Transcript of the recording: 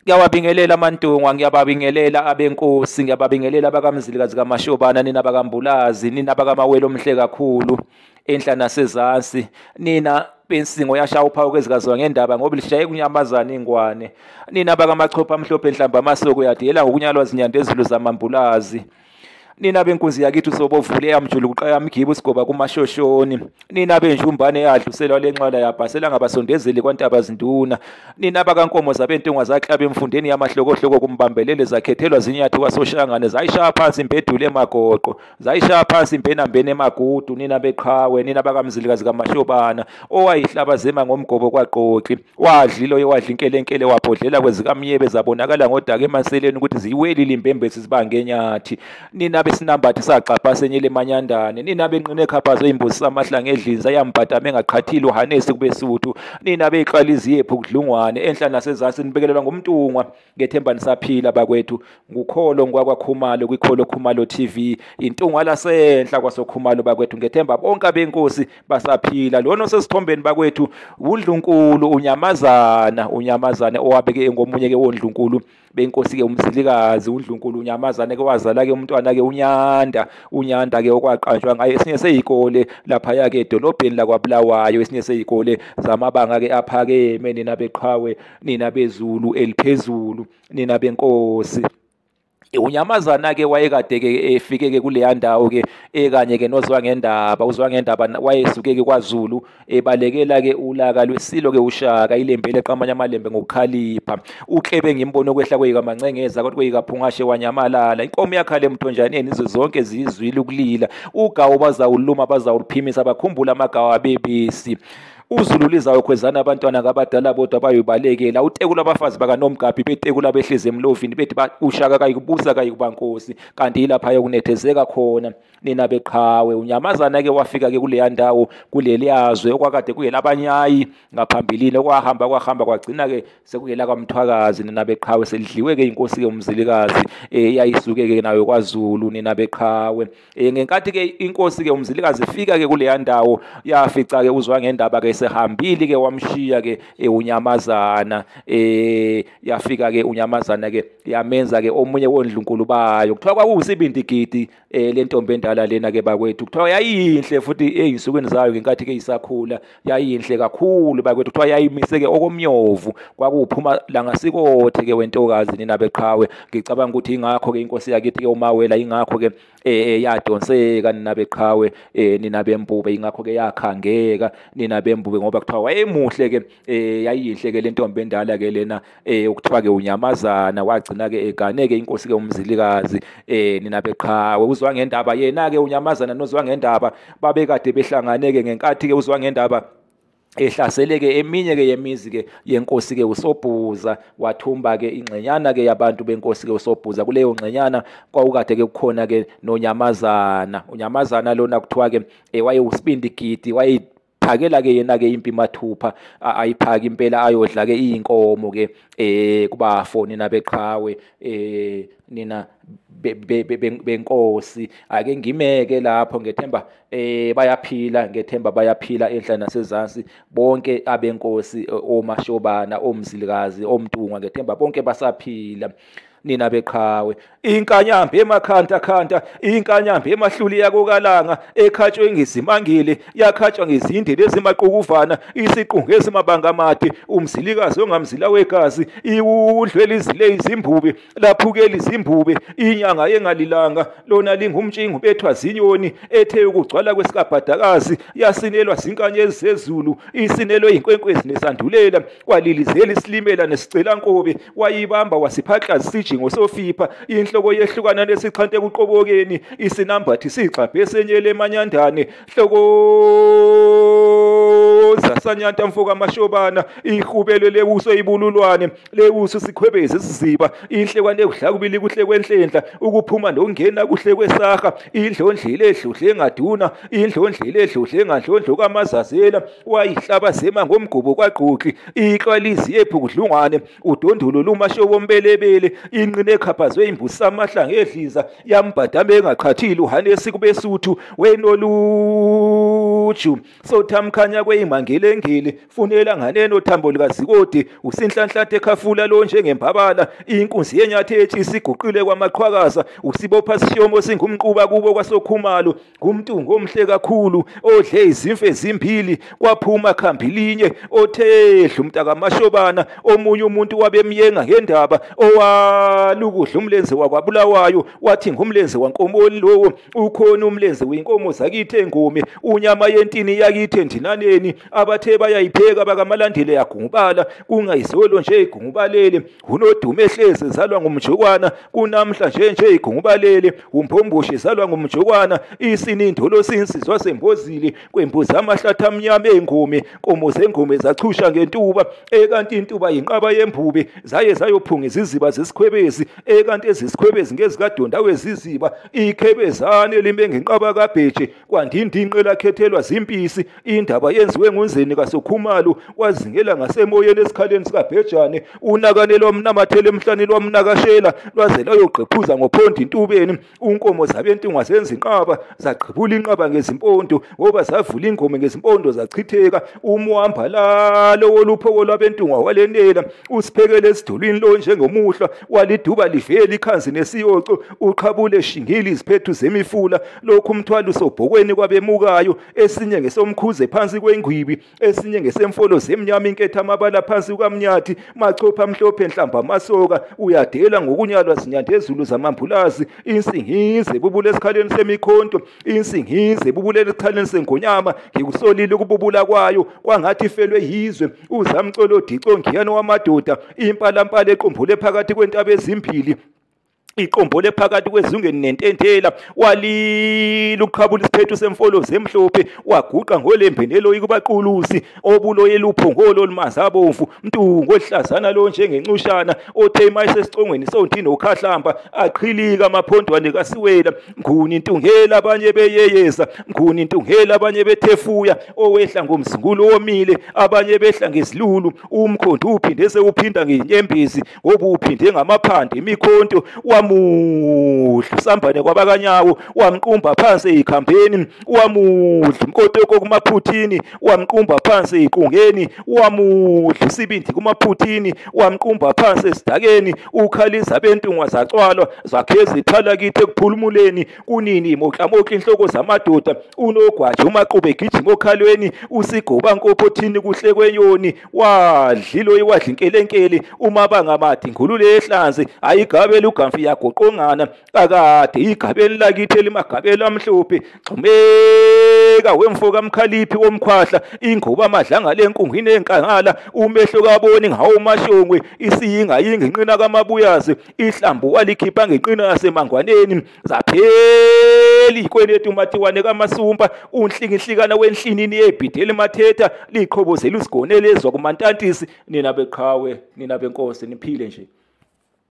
Ngiyawabingelela amaNtungwa, ngiyababingelela abenkosi, ngiyababingelela abakaMzilikazi kaMashobana, nina bakaMbulazi, nina bakaMawele omhle kakhulu enhla nasezansi, nina bensingo yashaya uphawu kwezikaziwa ngendaba ngoba lishaye kunyamazana ingwane, nina bakaMachopha amhlophe enhlamba amasoko yadiyela ngokunyalwa zinyandezulu zamambulazi, nina benkunzi yakithi usobovule yamjulu kuqaya mgibe usigoba kumashoshoni, nina benjumbane yadluselwa lenxwala yabhasela ngabasondezeli kwantaba zinduna, nina bakankomo zabentungwa zaklaba emfundeni yamahlokohloko kumbambelele zakhethelwa zinyathi kwasoshangane zayishaya phansi imbedulo emagoqo, zayishaya phansi imbenambene emagudu, nina beqhawe, nina bakaMzilikazi kaMashobana owayihlaba zema ngomgobo kwaqoqi, wadlilo wadla inkelenkele wabhodlela kwezikamyebe zabonakala ngodaka emaseleni ukuthi ziyiwelile imbembesi zibange enyathi, nina besinambathi saxapha senyele emanyandane, nina benqine ekhaphazo imbuzi samahlanga edlinza yambhatama engaqhathile uhanesi kubesuthu, nina beyiqala iziyephu kudlungwane enhla nasezansi nibekelelwa ngumntungwa. Ngethemba nisaphila bakwethu, ngukholo ngwakwaKhumalo kwikholo Khumalo TV, intungwa lasenhla kwasoKhumalo bakwethu. Ngethemba bonke abenkosi basaphila. Lona osesithombeni bakwethu uNdlunkulu uNyamazana, uNyamazana owabeke ngomunye ke wondlunkulu benkosi ke uMzilikazi. uNdlunkulu uNyamazana ke wazala ke umntwana ke uNyanda, uNyanda ke okwaqanjwa ngaye esinye seyikole lapha ke edolobheni lakwaBulawayo, esinye seyikole zamabanga ke aphakeme, nina beqhawe, nina bezulu eliphezulu, nina benkosi. uNyamazana ke wayekade ke efike ke kuleya ndawo ke ekanye ke noZwangendaba. uZwangendaba wayesuke ke kwaZulu ebalekela ke ulaka lwesilo ke uShaka, ilembe leqamanye amalembe ngokukhalipha. Uklebe ngimbono kwehla kweyikaMancengeza kodwa kweyikaPhungashe wanyamalala. Inkomo yakhala emthonjaneni izwe zonke zizwile ukulila. Ugawu bazawuluma bazawuphimisa bakhumbula amagawu abebisi. uZulu lizayokhwezana abantwana ngabadala bodwa bayobalekela. Utekula abafazi bakaNomgabhi betekula behlezi emlovini bethi uShaka kayikubusa kayikuba nkosi, kanti yilapha yokunethezeka khona nina beqhawe. uNyamazana ke wafika ke kuleya ndawo kuleliyazwe okwakade kuyelabanyayi ngaphambilini, okwahamba kwahamba kwagcina ke sekuyela kwaMthwakazi nina beqhawe. Selidliwe ke inkosi ke uMzilikazi eyayisuke ke nayo kwaZulu nina beqhawe. Ngenkathi ke inkosi ke uMzilikazi ifika ke kuleya ndawo yafica ke uZwangendaba ke sehambile ke wamshiya ke uNyamazana. Yafika ke uNyamazana ke yamenza ke omunye wondlunkulu bayo. Kuthiwa kwakuwusibindigidi lentombi endala lena ke bakwethu. Kuthiwa yayinhle futhi eyinsukwini zayo ngenkathi ke isakhula yayinhle kakhulu bakwethu. Kuthiwa yayimise ke okomnyovu, kwakuphuma langasikothe ke wentokazi nina beqhawe. Ngicabanga ukuthi ingakho ke inkosi yakithi ke uMawela ingakho ke yadonseka nina beqhawe, nina bembube, ingakho ke yakhangeka nina bembube, ngoba kuthiwa wayemuhle ke, yayinhle ke lentombi endala ke lena ukuthiwa ke uNyamazana. Wagcina ke egane ke inkosi ke uMzilikazi nina beqhawe. uZwangendaba yena ke uNyamazana noZwangendaba babekade behlangane ke ngenkathi ke uZwangendaba ehlaseleke eminye ke yemizi ke yenkosi ke uSobhuza, wathumba ke ingxenyana ke yabantu benkosi ke uSobhuza. Kuleyo ngxenyana kwawukade ke kukhona ke noNyamazana. uNyamazana lona kuthiwa ke wayewusibindigidi, waye phakela ke yena ke impi mathupha, ayiphaka impela ayodla ke inkomo ke kubafo nina beqhawe, nina benkosi. Ake ngimeke lapho, ngethemba bayaphila, ngethemba bayaphila enhla nasezansi bonke abenkosi, oMashobana, oMzilikazi, oMntungwa, ngethemba bonke basaphila nina beqhawe. Inkanyambi emakhanta khanta, inkanyambi emahluli yakokalanga, ekhatshwe ngizimangile, yakhatshwa ngezindele ezimaqukuvana, isiqungu esimabanga amade, uMzilikazi ongamzila wegazi, iwudlu elizile izimbube, laphukela izimbube, inyanga engalilanga, lona lingumtshingo bethwa zinyoni, ethe ukugcwala kwesikabhadakazi, yasinelwa zinkanyezi zezulu, isinelwe inkwenkwezi nesandulela, kwalilizela isilimela nesicelankobe, wayibamba wasiphakla siji ngosofipha, inhloko yehlukana nesixhante ekuqobokeni, isinambathi sixabhe esenyele emanyandane, hlokoza sanyanta mfoka Mashobana, ihubele lewuso ibululwane, lewuso sikhwebeze siziba, inhlekwane ekudla kubili kuhle kwenhlenhla, ukuphuma nokungena kuhle kwesaha, indlondlela edluhle engaduna, indlondlela edluhle engadlondlo kamazazela, wayihlaba zema ngomgubo kwagqoqi, iqalizi yephukudlungwane, udondulo lumashobo mbelebele, Inqine ekhaphazwe imbusi amahlanga edliza yambhadame engaqhathile uhanesi kubesuthu wenoluju sothamkhanya kweyimangelengele funela nganeno thambo likazikodi usinhlanhlathe ekhafula lo njengembabala inkunzi yenyathi etshisa iguqile kwamaqhwakaza usibopha sishomo singumquba kubo kwasokhumalo ngumntu ngomhle kakhulu odle izimfe ezimbili kwaphuma khambilinye othedla umntakamashobana omunye umuntu wabemyenga ngendaba owalukudla umlenze wakwabulawayo wathi ngumlenze wankomoni lowo ukhona umlenze wenkomo zakithi engome unyama yentini yakithi endinaneni abathe bayayipheka bakamalandele yagungubala kungayizolo nje igungubalele unodume ehleze zalwa ngumjukwana kunamhla nje igungubalele umphomboshe zalwa ngumjukwana isinindolo sinsizwa sembozile kwembuza amahlathi amnyama engome nkomo zengome zachusha ngentuba ekanti intuba yinqaba yembube zaye zayophunga iziziba zesikhwebezi ekanti ezisikhwebezi ngezikadonda weziziba ikhebezane lime ngenqaba kaBheje kwandindinqe lakhethelwa zimpisi indaba yenziwe ngunzeni kaSokhumalo wazingela ngasemoyeni esikhaleni sikaBhejane unakane lwamnamathele emhlane lwamnakashela lwaze lwayogqephuza ngophondo intubeni unkomo zabentungwa zenza inqaba zaqhibula inqaba ngezimpondo ngoba zavula ingome ngezimpondo zachitheka umwamba lalo woluphoko lwabentungwa walenela usiphekele esidulwini lo njengomuhlwa waliduba livele ikhanzi nesiyoco uqhabule shingili iziphethu zemifula lokhu umthwalo usobhokweni kwabemukayo esinye ngesomkhuze phansi kwengwibi esinye ngesemfolo zemnyama inketha amabala phansi kukamnyathi machopha amhlophe enhlamba amasoka uyadela ngokunyalwa zinyandezulu zamambulazi insingize bubule esikhaleni semikhonto insingize bubule esikhaleni sengonyama ngikusolile ukububula kwayo kwangathi ifelwe yizwe uzamcolo dico ngiyano wamadoda impalampala equmbule phakathi kwentaba ezimbili iqombole phakathi kwezungeni nententela walila uqhabula isiphethu semfolo zemhlophe waguqa ngolembe neloyi kubaqulusi obuloye luphongolo olumazi abomvu mntu ngohlazana lo njengencushana othe mayise esicongweni sontini okhahlamba aqhilika amaphondwane kaSiwela mkhuni intungela abanye beyeyeza mkhuni intungela abanye bethefuya owehla ngomzungulo womile abanye behla ngezilulu umkhondo uphinde sewuphinda ngenyembezi ngoba uphinde ngamaphande imikhonto wamudla sambane kwabakanyawo wamqumba phansi ezikhambeni wamudla umkotoko kumaphuthini wamqumba phansi eziqungeni wamudla isibindi kumaphuthini wamqumba phansi esidakeni ukhaliza bentungwa zacwalwa zakheza ithala kithi ekuphulumuleni kunini moklamoka inhloko zamadoda unogwaja umaqube egijima okhalweni usigoba nkophothini kuhle kwenyoni wadlilo iwadla inkelenkele uma bangamadi ingulule ehlanzi ayigabela ugamfi yagoqongana akade igabeni lakithi elimagabela amhlophe xhumeka wemfo kamkhaliphi womkhwahla ingoba amadlanga lenkungwini enkangala umehlo kaboni ngawo mashongwe isiyinga yinginqina kamabuyazi ihlambu walikhipha ngenqina yasemangwaneni zaphela ikwenetu matiwane kaMasumpa unhlikinhlikana wenhlinini yebhideli mathetha liqhobozela usigonelezwa kumantantisi. Nina beqhawe, nina benkosi, niphile nje.